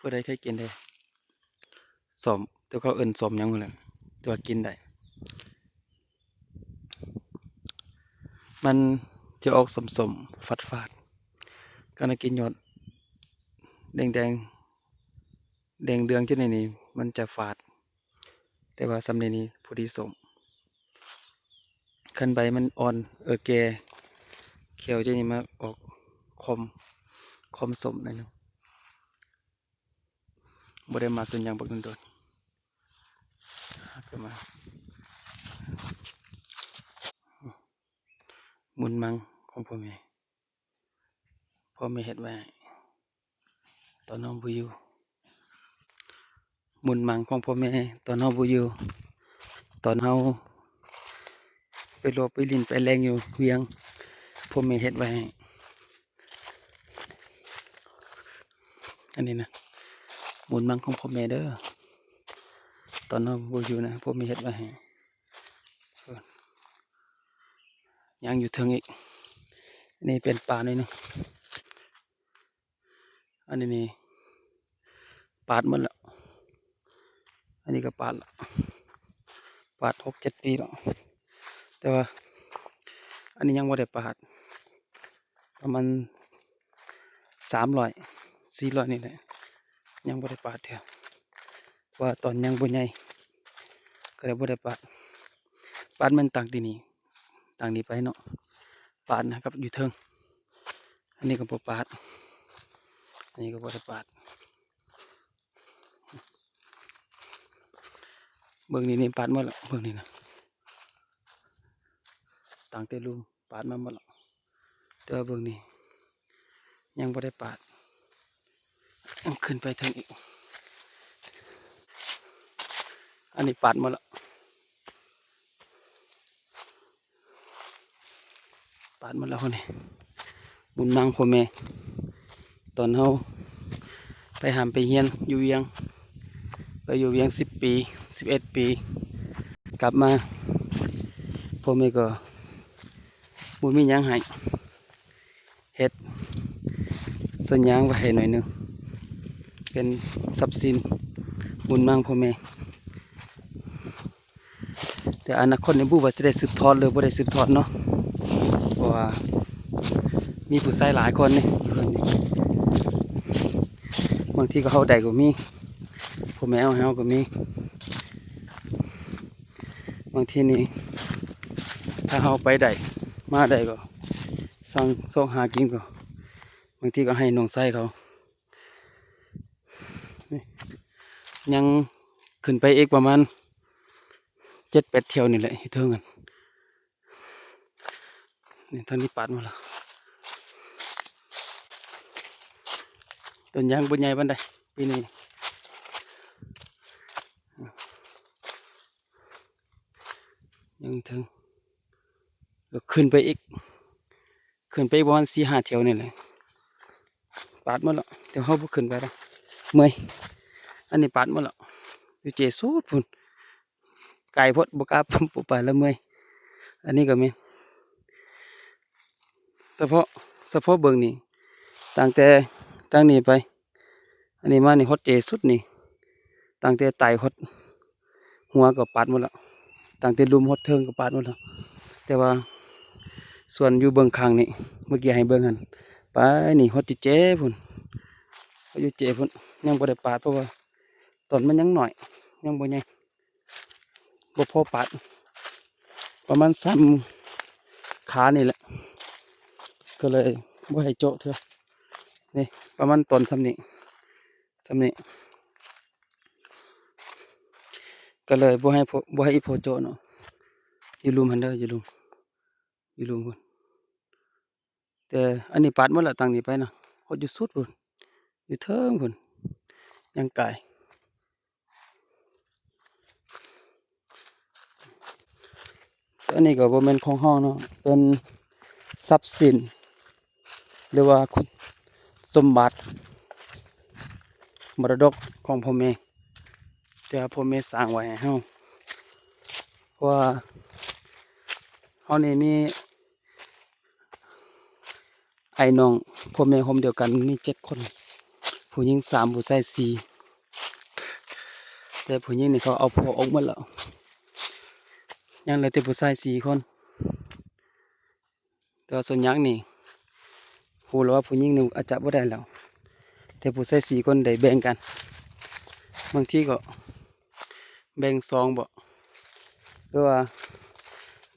ຜູ້ໃດເຄີຍກິນເດ້? ສົ້ມ ແຕ່ເຂົາເອີ້ນສົ້ມຫຍັງພຸ້ນແຫຼະ ແຕ່ວ່າກິນໄດ້. ມັນຈະອອກສົ້ມໆ ຝາດໆ. ຄັນເຮົາກິນຍອດແດງໆ ແດງເຫຼືອງຈັ່ງໃດນີ້ ມັນຈະຝາດ, ແຕ່ວ່າສ່ຳນີ້ນີ້ພໍດີສົ້ມ. ຄັນໃບມັນອ່ອນ ເອີ ແກ່ ຂຽວຈັ່ງນີ້ ມາອອກຂົມ ຂົມສົ້ມໜ້ອຍໜຶ່ງ. ບໍ່ໄດ້ມາສວນຍາງບັກດົນໆ ຫາກະມາ. ບຸນມັງຂອງພໍ່ແມ່ ພໍ່ແມ່ເຮັດໄວ້ໃຫ້ ຕອນເຮົາບໍ່ຢູ່. ບຸນມັງຂອງພໍ່ແມ່ ຕອນເຮົາບໍ່ຢູ່ ຕອນເຮົາໄປລົບໄປຫຼິ້ນໄປແລ່ນຢູ່ວຽງ ພໍ່ແມ່ເຮັດໄວ້ໃຫ້. ອັນນີ້ນະ ບຸນມັງຂອງພໍ່ແມ່ເດີ ຕອນເຮົາບໍ່ຢູ່ນະ ພໍ່ແມ່ເຮັດໄວ້ໃຫ້. ຍັງຢູ່ເທິງອີກ. ອັນນີ້ເປັນປ່າໜ້ອຍໜຶ່ງ. ອັນນີ້ນີ້ປາດໝົດແລ້ວ. ອັນນີ້ກໍປາດລະ ປາດຫົກເຈັດປີແລ້ວ. ແຕ່ວ່າອັນນີ້ຍັງບໍ່ໄດ້ປາດ ປະມານສາມຮ້ອຍ ສີ່ຮ້ອຍນີ້ແຫຼະ ຍັງບໍ່ໄດ້ປາດເທື່ອ ເພາະວ່າຕອນຍັງບໍ່ໃຫຍ່ ກໍເລີຍບໍ່ໄດ້ປາດ. ປາດແມ່ນຕັ້ງແຕ່ນີ້ ຕັ້ງນີ້ໄປເນາະ ປາດນະ ກັບຢູ່ເທິງ. ອັນນີ້ກໍບໍ່ປາດ ອັນນີ້ກໍບໍ່ໄດ້ປາດ. ເບິ່ງນີ້ ນີ້ປາດໝົດລະ ເບິ່ງນີ້ນະ ຕັ້ງແຕ່ລຸ່ມປາດມາໝົດລະ ແຕ່ວ່າເບິ່ງນີ້ຍັງບໍ່ໄດ້ປາດ ຍັງຂຶ້ນໄປເທິງອີກ. ອັນນີ້ປາດໝົດລະ ປາດໝົດແລ້ວຄົນນີ້. ບຸນມັງພໍ່ແມ່ ຕອນເຮົາໄປຮ່ຳໄປຮຽນຢູ່ວຽງ ໄປຢູ່ວຽງສິບປີ ສິບເອັດປີ ກັບມາ ພໍ່ແມ່ກໍບໍ່ມີຫຍັງໃຫ້ ເຮັດສວນຍາງໄວ້ໃຫ້ໜ້ອຍໜຶ່ງ ເປັນຊັບສິນບຸນມັງພໍ່ແມ່. ແຕ່ອະນາຄົດນີ້ບໍ່ຮູ້ວ່າຈະໄດ້ສືບທອດ ຫຼື ບໍ່ໄດ້ສືບທອດເນາະ ເພາະວ່າມີຜູ້ຊາຍຫຼາຍຄົນນີ້ ບາງທີກໍເຮົາໄດ້ກໍມີ ພໍ່ແມ່ເຮົາໃຫ້ເຮົາກໍມີ. ບາງທີນີ້ ຖ້າເຮົາໄປໄດ້ມາໄດ້ກໍ ຊອກຫາກິນກໍ ບາງທີກໍໃຫ້ນ້ອງຊາຍເຂົາ. ຍັງຂຶ້ນໄປອີກປະມານເຈັດແປດແຖວນີ້ແຫຼະ ຢູ່ເທິງຫັ້ນ. ນີ້ ທາງນີ້ປາດໝົດແລ້ວ ຕົ້ນຍາງບໍ່ໃຫຍ່ປານໃດປີນີ້. ຍັງເທິງ ແລ້ວຂຶ້ນໄປອີກ ຂຶ້ນໄປອີກປະມານສີ່ຫ້າແຖວນີ້ແຫຼະ ປາດໝົດແລ້ວ ແຕ່ເຮົາບໍ່ຂຶ້ນໄປດອກ ເມື່ອຍ. ອັນນີ້ປາດໝົດແລ້ວ ຢູ່ເຈສຸດພຸ້ນ ໄກໂພດ ບໍ່ກ້າ ບໍ່ໄປລະ ເມື່ອຍ. ອັນນີ້ກໍແມ່ນ ສະເພາະ ສະເພາະເບິ່ງນີ້ ຕັ້ງແຕ່ທາງນີ້ໄປ ອັນນີ້ມານີ້ຮອດເຈສຸດນີ້ ຕັ້ງແຕ່ໄຕຮອດຫົວກໍປາດໝົດແລ້ວ ຕັ້ງແຕ່ລຸ່ມຮອດເທິງກໍປາດໝົດແລ້ວ. ແຕ່ວ່າສ່ວນຢູ່ເບື້ອງຂ້າງນີ້ ເມື່ອກີ້ໃຫ້ເບິ່ງຫັ້ນ ໄປນີ້ຮອດຢູ່ເຈພຸ້ນ ຮອດຢູ່ເຈພຸ້ນ ຍັງບໍ່ໄດ້ປາດ ເພາະວ່າຕອນມັນຍັງນ້ອຍ ຍັງບໍ່ໃຫຍ່ ບໍ່ພໍປາດ ປະມານສ່ຳຂານີ້ແຫຼະ ກໍເລີຍບໍ່ໃຫ້ເຈາະເທື່ອ. ນີ້ປະມານຕອນສ່ຳນີ້ ສ່ຳນີ້ ກໍເລີຍບໍ່ໃຫ້ ບໍ່ໃຫ້ອີ່ພໍ່ເຈາະເນາະ. ຢູ່ລຸ່ມຫັ້ນເດີ ຢູ່ລຸ່ມ ຢູ່ລຸ່ມພຸ້ນ. ແຕ່ອັນນີ້ປາດໝົດລະ ຕັ້ງນີ້ໄປນະ ຮອດຢູ່ສຸດພຸ້ນ ຢູ່ເທິງພຸ້ນ ຍັງກາຍ. ອັນນີ້ກໍບໍ່ແມ່ນຂອງເຮົາເນາະ ເປັນຊັບສິນ ຫຼືວ່າຄຸນສົມບັດ ມໍລະດົກຂອງພໍ່ແມ່ ທີ່ວ່າພໍ່ແມ່ສ້າງໄວ້ໃຫ້ເຮົາ ເພາະວ່າເຮົານີ້ມີ ອ້າຍນ້ອງ ພໍ່ແມ່ໂຮມດຽວກັນມີເຈັດຄົນ ຜູ້ຍິງສາມ ຜູ້ຊາຍສີ່ ແຕ່ຜູ້ຍິງນີ້ເຂົາເອົາພວກອອກໝົດແລ້ວ ຍັງເຫຼືອແຕ່ຜູ້ຊາຍສີ່ຄົນ. ແຕ່ວ່າສ່ວນຫຍັງນີ້ ຮູ້ແລ້ວວ່າຜູ້ຍິງນີ້ອາດຈະບໍ່ໄດ້ແລ້ວ ແຕ່ຜູ້ຊາຍສີ່ຄົນໄດ້ແບ່ງກັນ ບາງທີກໍແບ່ງສອງບໍ ຫຼືວ່າ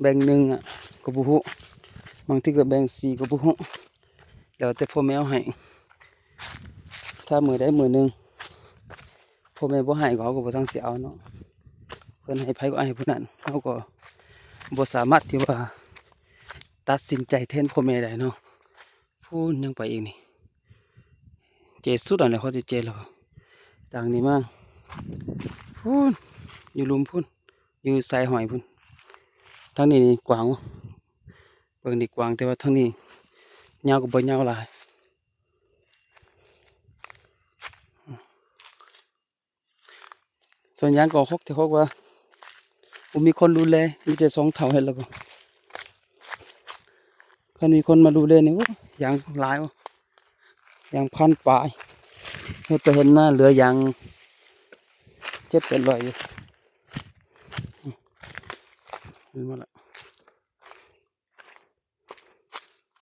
ແບ່ງໜຶ່ງອະ ກໍບໍ່ຮູ້ ບາງທີກໍແບ່ງສີ່ກໍບໍ່ຮູ້ ແລ້ວແຕ່ພໍ່ແມ່ເອົາໃຫ້. ຖ້າມື້ໃດມື້ໜຶ່ງ ພໍ່ແມ່ບໍ່ໃຫ້ ເຮົາກໍບໍ່ຕ້ອງຊິເອົາເນາະ ເພິ່ນໃຫ້ໃຜກໍໃຫ້ຜູ້ນັ້ນ ເຮົາກໍບໍ່ສາມາດທີ່ວ່າຕັດສິນໃຈແທນພໍ່ແມ່ໄດ້ເນາະ. ພຸ້ນ ຍັງໄປອີກນີ້ ເຈສຸດອັນນີ້ ເຂົາຈະເຈແລ້ວ ທາງນີ້ມາ ພຸ້ນ ຢູ່ລຸ່ມພຸ້ນ ຢູ່ຊາຍຫ້ວຍພຸ້ນ. ທາງນີ້ນີ້ກວ້າງ ເບິ່ງນີ້ກວ້າງ ແຕ່ວ່າທາງນີ້ຍາວກໍບໍ່ຍາວຫຼາຍ. ສວນຢາງກໍຮົກແຕ່ຮົກວ່າ ບໍ່ມີຄົນດູແລ ມີແຕ່ສອງເຖົ້າເຮັດແລ້ວກໍ ຄັນມີຄົນມາດູແລນີ້ ໂອ້ ຢາງຫຼາຍ ຢາງພັນປາຍ ເຮັດໄປເຮັດມາເຫຼືອຢາງເຈັດແປດຮ້ອຍຢູ່ ເຫັນບໍ່ລະ.